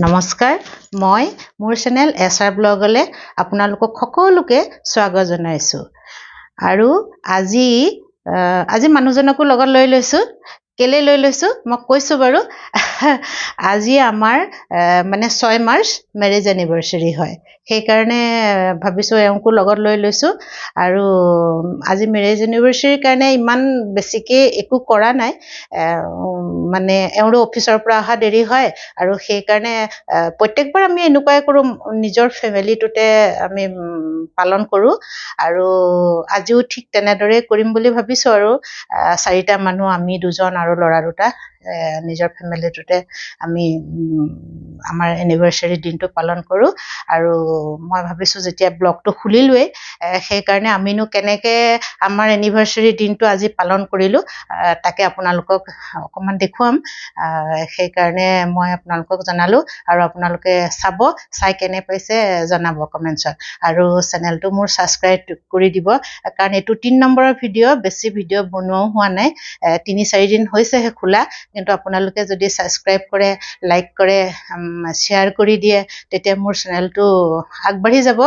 নমস্কাৰ, মই মোৰ চেনেল এছ আৰ ব্লগলৈ আপোনালোকক সকলোকে স্বাগত জনাইছোঁ। আৰু আজি আজি মানুহজনকো লগত লৈ লৈছোঁ। কেলৈ লৈ লৈছোঁ মই কৈছোঁ বাৰু। আজি আমাৰ মানে 6 মাৰ্চ মেৰেজ এনিভাৰ্চাৰী হয়, সেইকাৰণে ভাবিছোঁ এওঁকো লগত লৈ লৈছোঁ। আৰু আজি মেৰেজ এনিভাৰ্চাৰীৰ কাৰণে ইমান বেছিকৈ একো কৰা নাই, মানে এওঁৰো অফিচৰ পৰা অহা দেৰি হয় আৰু সেইকাৰণে প্ৰত্যেকবাৰ আমি এনেকুৱাই কৰোঁ, নিজৰ ফেমিলিটোতে আমি পালন কৰোঁ। আৰু আজিও ঠিক তেনেদৰেই কৰিম বুলি ভাবিছোঁ। আৰু চাৰিটা মানুহ, আমি দুজন আৰু ল'ৰা দুটা, নিজৰ ফেমিলিটোতে আমি আমাৰ এনিভাৰ্চাৰী দিনটো পালন কৰোঁ। আৰু মই ভাবিছোঁ যেতিয়া ব্লগটো খুলিলোৱেই, সেইকাৰণে আমিনো কেনেকৈ আমাৰ এনিভাৰ্চাৰী দিনটো আজি পালন কৰিলোঁ তাকে আপোনালোকক অকণমান দেখুৱাম। সেইকাৰণে মই আপোনালোকক জনালোঁ আৰু আপোনালোকে চাব, চাই কেনে পাইছে জনাব কমেণ্টছত। আৰু চেনেলটো মোৰ ছাবস্ক্ৰাইব কৰি দিব, কাৰণ এইটো 3 নম্বৰৰ ভিডিঅ', বেছি ভিডিঅ' বনোৱাও হোৱা নাই, 3-4 দিন হৈছেহে খোলা। কিন্তু আপোনালোকে যদি ছাবস্ক্ৰাইব কৰে, লাইক কৰে, শ্বেয়াৰ কৰি দিয়ে, তেতিয়া মোৰ চেনেলটো আগবাঢ়ি যাব।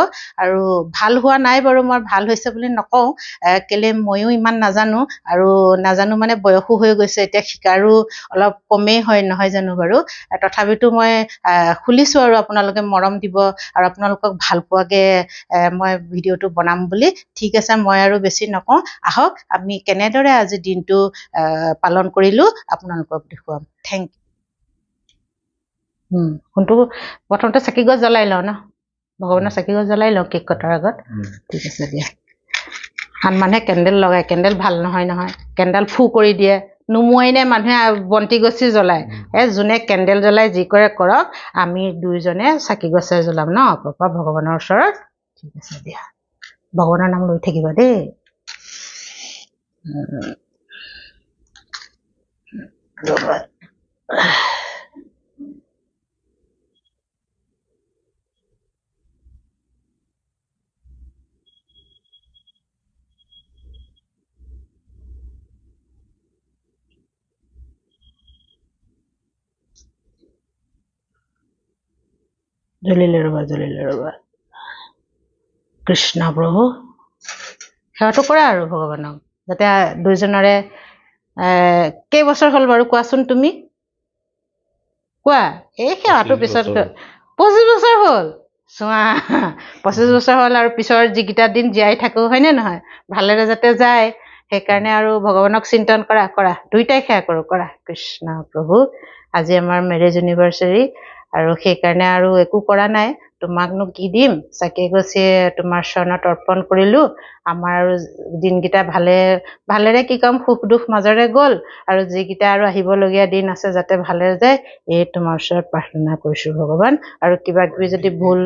আৰু ভাল হোৱা নাই বাৰু, মই ভাল হৈছে বুলি নকওঁ, কেলৈ ময়ো ইমান নাজানো, আৰু নাজানো মানে বয়সো হৈ গৈছে, এতিয়া শিকাৰো অলপ কমেই হয় নহয় জানো বাৰু। তথাপিতো মই খুলিছোঁ আৰু আপোনালোকে মৰম দিব আৰু আপোনালোকক ভাল পোৱাকৈ মই ভিডিঅ'টো বনাম বুলি। ঠিক আছে, মই আৰু বেছি নকওঁ। আহক আমি কেনেদৰে আজি দিনটো পালন কৰিলোঁ আপোনালোকক দেখুৱাম। Thank U. কোনটো প্ৰথমতে চাকি গছ জ্বলাই লওঁ ন, ভগৱানৰ চাকি গছ জ্বলাই লওঁ কেক কটাৰ আগত। ঠিক আছে দিয়া। আন মানুহে কেণ্ডেল লগায়, কেণ্ডেল ভাল নহয় নহয়, কেণ্ডেল ফু কৰি দিয়ে, নুমুৱাই নে মানুহে বন্তি গছি জ্বলায়। এই যোনে কেণ্ডেল জ্বলায় যি কৰে কৰক, আমি দুইজনে চাকি গছে জ্বলাম ন পাপা ভগৱানৰ ওচৰত। ঠিক আছে দিয়া, ভগৱানৰ নাম লৈ থাকিবা দেই। ৰ'বা, জ্বলিলে ৰ'বা, জ্বলিলে ৰ'বা। কৃষ্ণ প্ৰভু, সেৱাটো কৰা আৰু ভগৱানক, যাতে দুইজনৰে কেইবছৰ হ'ল বাৰু কোৱাচোন তুমি, কোৱা। এই সেৱাটোৰ পিছত 25 বছৰ হ'ল। চোৱা, 25 বছৰ হ'ল আৰু পিছৰ যিকেইটা দিন জীয়াই থাকোঁ হয়নে নহয়, ভালেৰে যাতে যায়, সেইকাৰণে আৰু ভগৱানক চিন্তন কৰা, কৰা, দুইটাই সেৱা কৰোঁ, কৰা। কৃষ্ণ প্ৰভু, আজি আমাৰ মেৰেজ এনিভাৰ্চাৰী আৰু সেইকাৰণে আৰু একো কৰা নাই। তোমাকনো কি দিম, চাকি গছি তোমাৰ চৰণত অৰ্পণ কৰিলোঁ। আমাৰ আৰু দিনকেইটা ভালে ভালেৰে কি ক'ম, সুখ দুখ মাজেৰে গ'ল, আৰু যিকেইটা আৰু আহিবলগীয়া দিন আছে যাতে ভালেৰে যায়, এই তোমাৰ ওচৰত প্ৰাৰ্থনা কৰিছোঁ ভগৱান। আৰু কিবা কিবি যদি ভুল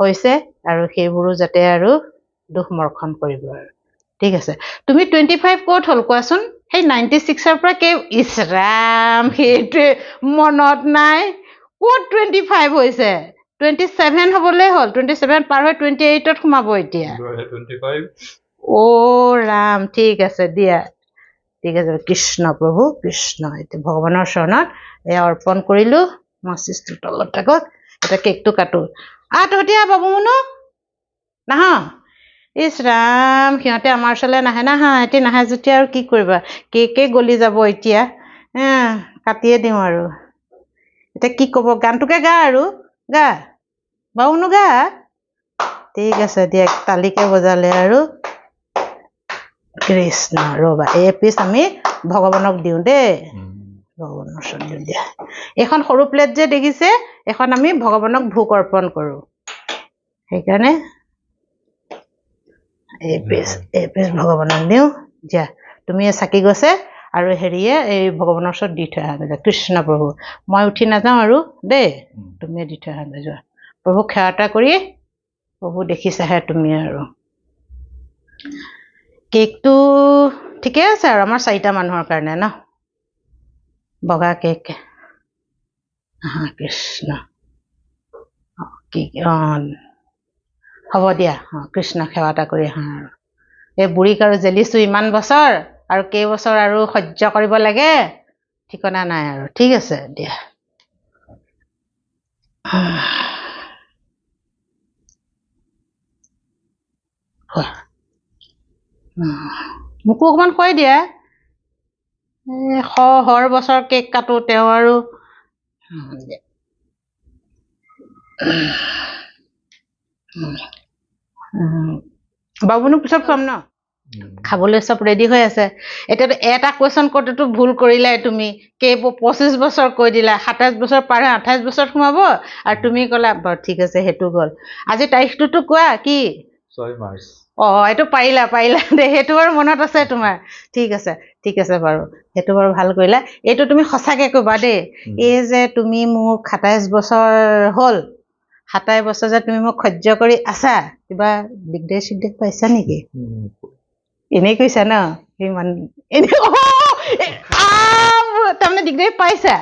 হৈছে আৰু সেইবোৰো যাতে আৰু দুখ মৰ্ষণ কৰিব আৰু। ঠিক আছে, তুমি 25 ক'ত হ'ল কোৱাচোন? সেই 96ৰ পৰা কেই, ইছ ৰাম, সেইটোৱে মনত নাই। ক'ত 25 হৈছে? 27 হ'বলৈ হ'ল, 27 পাৰ হৈ 28ত সোমাব এতিয়া। অ' ৰাম, ঠিক আছে দিয়া, ঠিক আছে। কৃষ্ণ প্ৰভু, কৃষ্ণ। এতিয়া ভগৱানৰ চৰণত এয়া অৰ্পণ কৰিলোঁ। মাচিছটো তলত থাকক, এতিয়া কেকটো কাটো। আহ তহঁতি আহ বাবু মুনু, নাহ? ইছ ৰাম, সিহঁতে আমাৰ ওচৰলৈ নাহে না, সিহঁতি নাহে যেতিয়া আৰু কি কৰিবা, কেকে গলি যাব এতিয়া। কাটিয়ে দিওঁ আৰু। এতিয়া কি ক'ব, গানটোকে গা আৰু, গা বাবুনো গা। ঠিক আছে দিয়া, তালিকে বজালে আৰু। কৃষ্ণ, ৰ'বা, এই পিচ আমি ভগৱানক দিওঁ দেই, ভগৱানৰ ওচৰত দিওঁ দিয়া। এইখন সৰু প্লেট যে দেখিছে, এইখন আমি ভগৱানক ভোগ অৰ্পণ কৰোঁ, সেইকাৰণে এই পিচ, এই পিচ ভগৱানক দিওঁ। দিয়া, তুমি চাকি গছে আৰু হেৰিয়ে এই ভগৱানৰ ওচৰত দি থৈ আহাগৈ যোৱা। কৃষ্ণ প্ৰভু, মই উঠি নাযাওঁ আৰু দেই, তুমিয়ে দি থৈ আহাগৈ যোৱা। প্ৰভুক সেৱা এটা কৰি প্ৰভু দেখিছাহে তুমি। আৰু কেকটো ঠিকে আছে আৰু আমাৰ 4টা মানুহৰ কাৰণে ন, বগা কেক। হা কৃষ্ণ, কি অঁ হ'ব দিয়া। অঁ কৃষ্ণ, সেৱা এটা কৰি আহা আৰু। এই বুঢ়ীক আৰু জেলিছোঁ ইমান বছৰ, আৰু কেইবছৰ আৰু সহ্য কৰিব লাগে ঠিকনা নাই আৰু। ঠিক আছে দিয়া। মোকো অকণমান খুৱাই দিয়া। এই শৰ বছৰ কেক কাটো তেওঁ আৰু। বাবুনুক পিছত খুৱাম ন? খাবলৈ চব ৰেডি হৈ আছে। এতিয়াতো এটা কুৱেশ্যন কৰোঁতেতো ভুল কৰিলাই তুমি। 25 বছৰ কৈ দিলা, 27 বছৰ পাৰ হৈ 28 বছৰত সোমাব আৰু তুমি ক'লা বাৰু ঠিক আছে, সেইটো গ'ল। আজি তাৰিখটোতো কোৱা কি? 6 মাৰ্চ। অঁ, এইটো পাৰিলা, পাৰিলা দেই, সেইটো বাৰু মনত আছে তোমাৰ। ঠিক আছে, ঠিক আছে বাৰু, সেইটো বাৰু ভাল কৰিলা। এইটো তুমি সঁচাকৈ ক'বা দেই, এই যে তুমি মোক 27 বছৰ হ'ল, 27 বছৰ যে তুমি মোক সহ্য কৰি আছা, কিবা দিগদাৰি চিগদাৰি পাইছা নেকি? এনেই কৈছা ন? ইমান এনেই তাৰমানে দিগদাৰি পাইছা?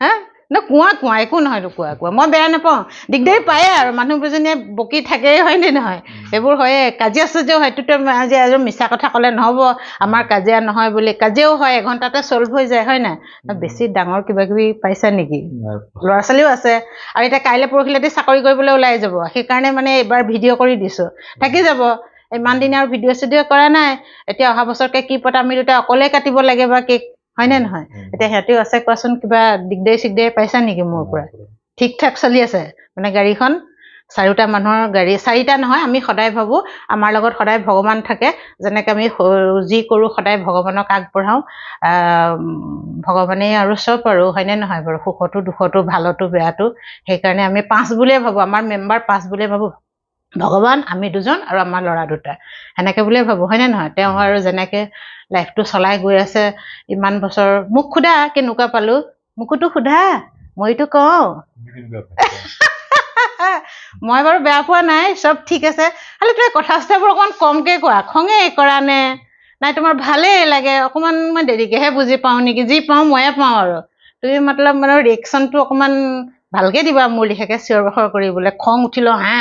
হা ন, কোৱা কোৱা, একো নহয়, কোৱা কোৱা, মই বেয়া নাপাওঁ। দিগদাৰি পায়ে আৰু মানুহকেইজনীয়ে বকি থাকেই, হয়নে নহয়? সেইবোৰ হয়ে, কাজিয়া চাজিয়াও হয়। সেইটোতো আজি আৰু মিছা কথা ক'লে নহ'ব, আমাৰ কাজিয়া নহয় বুলি। কাজিয়াও হয়, এঘণ্টাতে ছল্ভ হৈ যায়, হয় নাই? বেছি ডাঙৰ কিবা কিবি পাইছা নেকি? ল'ৰা ছোৱালীও আছে আৰু এতিয়া কাইলৈ পৰহিলেদি চাকৰি কৰিবলৈ ওলাই যাব, সেইকাৰণে মানে এইবাৰ ভিডিঅ' কৰি দিছোঁ, থাকি যাব। ইমান দিনে আৰু ভিডিঅ' চিডিঅ' কৰা নাই। এতিয়া অহা বছৰকে কি পতা, আমি দুটা অকলেই কাটিব লাগে বা কেক, হয়নে নহয়? এতিয়া সিহঁতিও আছে, কোৱাচোন কিবা দিগদাৰি চিগদাৰি পাইছা নেকি মোৰ পৰা? ঠিক ঠাক চলি আছে মানে গাড়ীখন? চাৰিওটা মানুহৰ গাড়ী, চাৰিটা নহয়, আমি সদায় ভাবোঁ আমাৰ লগত সদায় ভগৱান থাকে। যেনেকৈ আমি যি কৰোঁ সদায় ভগৱানক আগবঢ়াওঁ, ভগৱানেই আৰু চব আৰু, হয়নে নহয় বাৰু? সুখতো দুখতো, ভালতো বেয়াটো, সেইকাৰণে আমি 5 বুলিয়ে ভাবোঁ, আমাৰ মেম্বাৰ 5 বুলিয়ে ভাবোঁ। ভগৱান, আমি দুজন আৰু আমাৰ ল'ৰা দুটা, সেনেকৈ বুলিয়ে ভাবোঁ, হয়নে নহয়? তেওঁ আৰু যেনেকৈ লাইফটো চলাই গৈ আছে ইমান বছৰ, মোক সোধা কেনেকুৱা পালোঁ, মোকোতো সোধা, মইতো কওঁ। মই বাৰু বেয়া পোৱা নাই, চব ঠিক আছে। খালি তুমি কথা চথাবোৰ অকণমান কমকৈ কোৱা, খঙেই কৰা নে নাই তোমাৰ ভালেই লাগে, অকণমান মই দেৰিকৈহে বুজি পাওঁ নেকি, যি পাওঁ ময়ে পাওঁ আৰু। তুমি মতলব মানে ৰিয়েকশ্যনটো অকণমান ভালকৈ দিবা মোৰ লিখাকৈ, চিঞৰ বাখৰ কৰিবলৈ। খং উঠিলেও হা,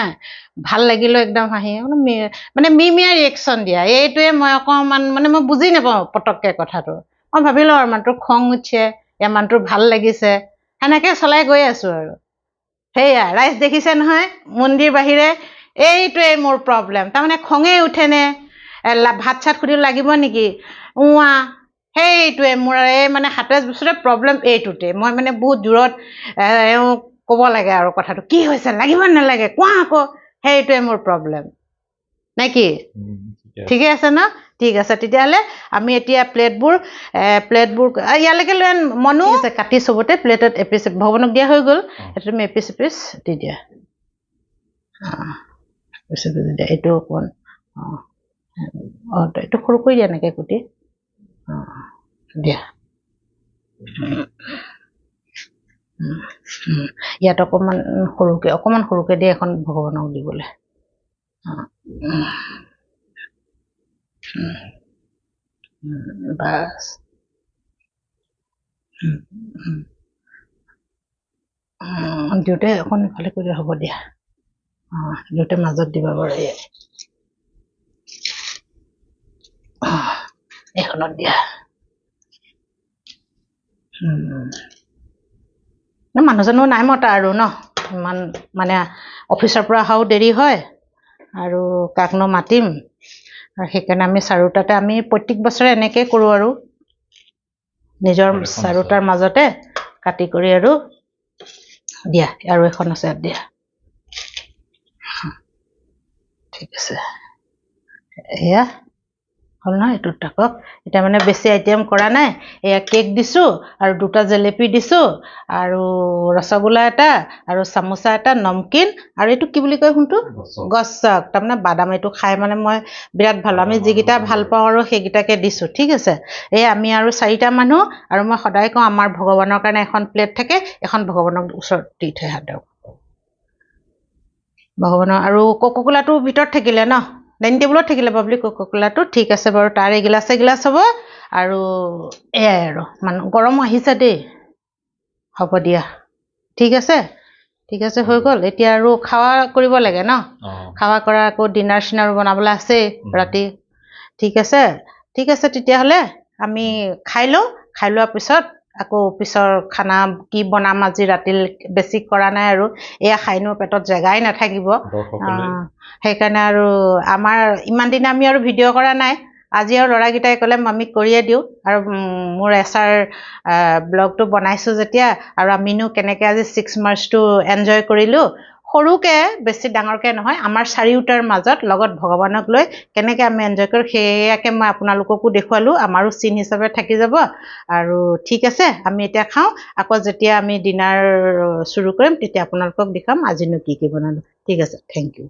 ভাল লাগিলেও একদম হাঁহি, মানে মিমিয়া ৰিয়েকশ্যন দিয়া। এইটোৱে মই অকণমান মানে মই বুজি নাপাওঁ পটককৈ কথাটো। মই ভাবি লওঁ আৰু মানুহটোৰ খং উঠিছে, ইয়াৰ মানুহটোৰ ভাল লাগিছে, সেনেকৈ চলাই গৈ আছোঁ আৰু। সেয়া ৰাইজ দেখিছে নহয়, মন্দিৰ বাহিৰে এইটোৱে মোৰ প্ৰব্লেম। তাৰমানে খঙেই উঠেনে, ভাত চাত সুধি লাগিব নেকি, উৱা, সেইটোৱে মোৰ এই মানে 27 বছৰে প্ৰব্লেম এইটোতে। মই মানে বহুত জোৰত এওঁ ক'ব লাগে আৰু কথাটো কি হৈছে, লাগিব নালাগে কোৱা আকৌ, সেইটোৱে মোৰ প্ৰব্লেম নে কি? ঠিকে আছে ন? ঠিক আছে, তেতিয়াহ'লে আমি এতিয়া প্লেটবোৰ ইয়ালৈকে লৈ আন মনো কাটি চবতে প্লেটত এপিচ ভগৱানক দিয়া হৈ গ'ল, সেইটো তুমি এপিচ এপিচ দি দিয়া। অঁ, এপিচ এপিচ দিয়া, এইটো অকণমান, অঁ অঁ, এইটো সৰু কৰি দিয়া এনেকৈ কুটি, অঁ দিয়া। ইয়াত অকণমান সৰুকৈ, অকণমান সৰুকৈ দিয়ে এখন ভগৱানক দিবলৈ। বাছ, দিওঁতে অকণ ইফালে কৰি হ'ব দিয়া। অঁ, দিওঁতে মাজত দিবা বাৰু, এই এইখনত দিয়া। মানুহজনো নাই মতা আৰু ন, ইমান মানে অফিচৰ পৰা অহাও দেৰি হয় আৰু কাকনো মাতিম, আৰু সেইকাৰণে আমি চাৰোটাতে আমি প্ৰত্যেক বছৰে এনেকেই কৰোঁ আৰু, নিজৰ চাৰোটাৰ মাজতে কাটি কৰি আৰু দিয়া। আৰু এখন আছে ইয়াত দিয়া। ঠিক আছে, এয়া হ'ল নহয়, এইটোত থাকক। এতিয়া মানে বেছি আইটেম কৰা নাই, এয়া কেক দিছোঁ আৰু 2টা জেলেপি দিছোঁ আৰু ৰসগোল্লা এটা আৰু চামোচা এটা, নমকিন, আৰু এইটো কি বুলি কয় সোণটো, গছক, তাৰমানে বাদাম। এইটো খাই মানে মই বিৰাট ভাল, আমি যিকেইটা ভাল পাওঁ আৰু সেইকেইটাকে দিছোঁ। ঠিক আছে, এই আমি আৰু 4টা মানুহ, আৰু মই সদায় কওঁ আমাৰ ভগৱানৰ কাৰণে এখন প্লেট থাকে, এখন ভগৱানক ওচৰত দি থৈ আহক ভগৱানৰ। আৰু কোকোকোলাটো ভিতৰত থাকিলে ন, ডাইনিং টেবুলত থাকিলে পাব্লিক কোকোকোলাটো। ঠিক আছে বাৰু, তাৰ এগিলাচ এগিলাচ হ'ব আৰু এয়াই আৰু। মানুহ গৰম আহিছে দেই, হ'ব দিয়া। ঠিক আছে, ঠিক আছে, হৈ গ'ল। এতিয়া আৰু খাৱা কৰিব লাগে ন, খাৱা কৰা আকৌ ডিনাৰ চিনাৰো বনাবলৈ আছেই ৰাতি। ঠিক আছে, ঠিক আছে, তেতিয়াহ'লে আমি খাই লওঁ। খাই লোৱাৰ পিছত আকৌ পিছৰ খানা কি বনাম আজি ৰাতি বেছি কৰা নাই আৰু, এয়া খাইনো পেটত জেগাই নাথাকিব, সেইকাৰণে আৰু আমাৰ ইমান দিনে আমি আৰু ভিডিঅ' কৰা নাই। আজি আৰু ল'ৰাকেইটাই ক'লে, মামীক কৰিয়ে দিওঁ আৰু মোৰ এছাৰ ব্লগটো বনাইছোঁ যেতিয়া, আৰু আমিনো কেনেকৈ আজি 6 মাৰ্চটো এনজয় কৰিলোঁ, সৰুকৈ, বেছি ডাঙৰকৈ নহয়, আমাৰ চাৰিওটাৰ মাজত লগত ভগৱানক লৈ কেনেকৈ আমি এনজয় কৰোঁ, সেয়াকে মই আপোনালোককো দেখুৱালোঁ। আমাৰো চিন হিচাপে থাকি যাব। আৰু ঠিক আছে, আমি এতিয়া খাওঁ। আকৌ যেতিয়া আমি ডিনাৰ চুৰু কৰিম, তেতিয়া আপোনালোকক দেখুৱাম আজিনো কি কি বনালোঁ। ঠিক আছে, thank U.